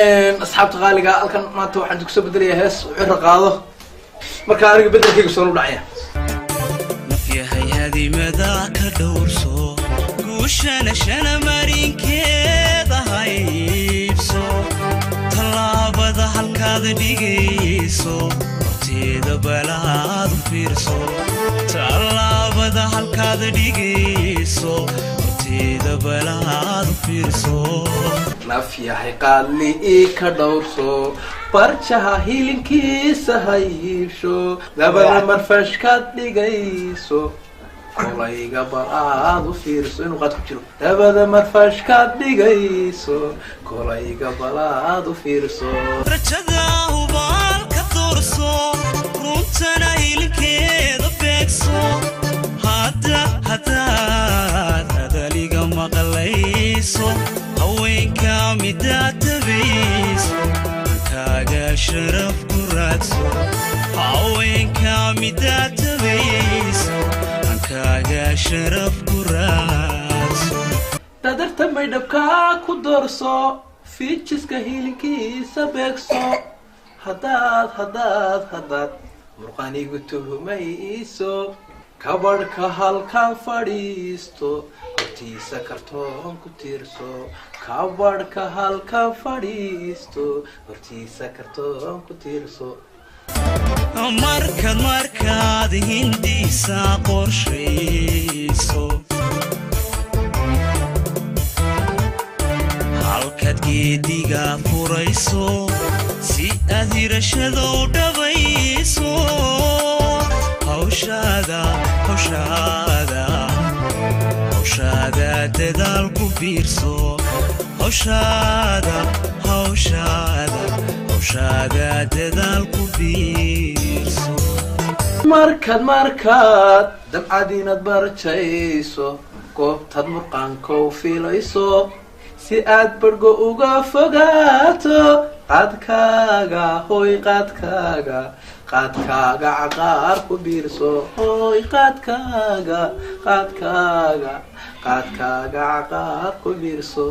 Asxaabta qaaliga, halkan maanta waxaan kusoo bedelayaa hees Ciro qaado. Marka aniga bedelkayga soo u dhacaya. Nafyahay hadimada ka dhowrso, guushana shana marinkeeda haybso, tallaabada halkaad dhigayso horteeda balaad u fiirso, tallaabada halkaad dhigayso horteeda balaad u fiirso. Nafyahay qaadli ii ka dhowrso, barjaha hilinkiisa haybsho, labada marfashkaad dhigayso kolayga bal aad u fiirso inuu qaad ku jiro, labada marfashkaad dhigayso kolayga bal aad u fiirso. Rajada hubaal ka doorso, runtana hilinkeeda beegso, hadda haddaad hadaliga maqlayso, haweenka midaad tabayso kaaga sharaf ku raadso, haweenka midaad tabayso kaaga sharaf ku raadso. Dadarta maydhabkaa ku doorso, fiijiska hilinkiisa beegso, haddaad murqanigu tuhumayso, kabadhka halkan fadhiisto hortiisa kartoon ku tiirso, kabadhka halkan fadhiisto hortiisa kartoon ku tiirso. Markaad hindiisa qorshayso, halkaad geediga furayso si aad hirashada u dhabayso, hawshaada hawshaada hawshaada dadaal ku biirso, hawshaada hawshaada hawshaada dadaal ku biirso. Markaad dabcad inaad barjayso, goobtaad murqaankow filayso si aad barhgo uga fogaato, qaadkaaga hoy qaadkaaga qaadkaaga caqaar ku biirso, hoy qaadkaaga qaadkaaga qaadkaaga caqaar ku biirso.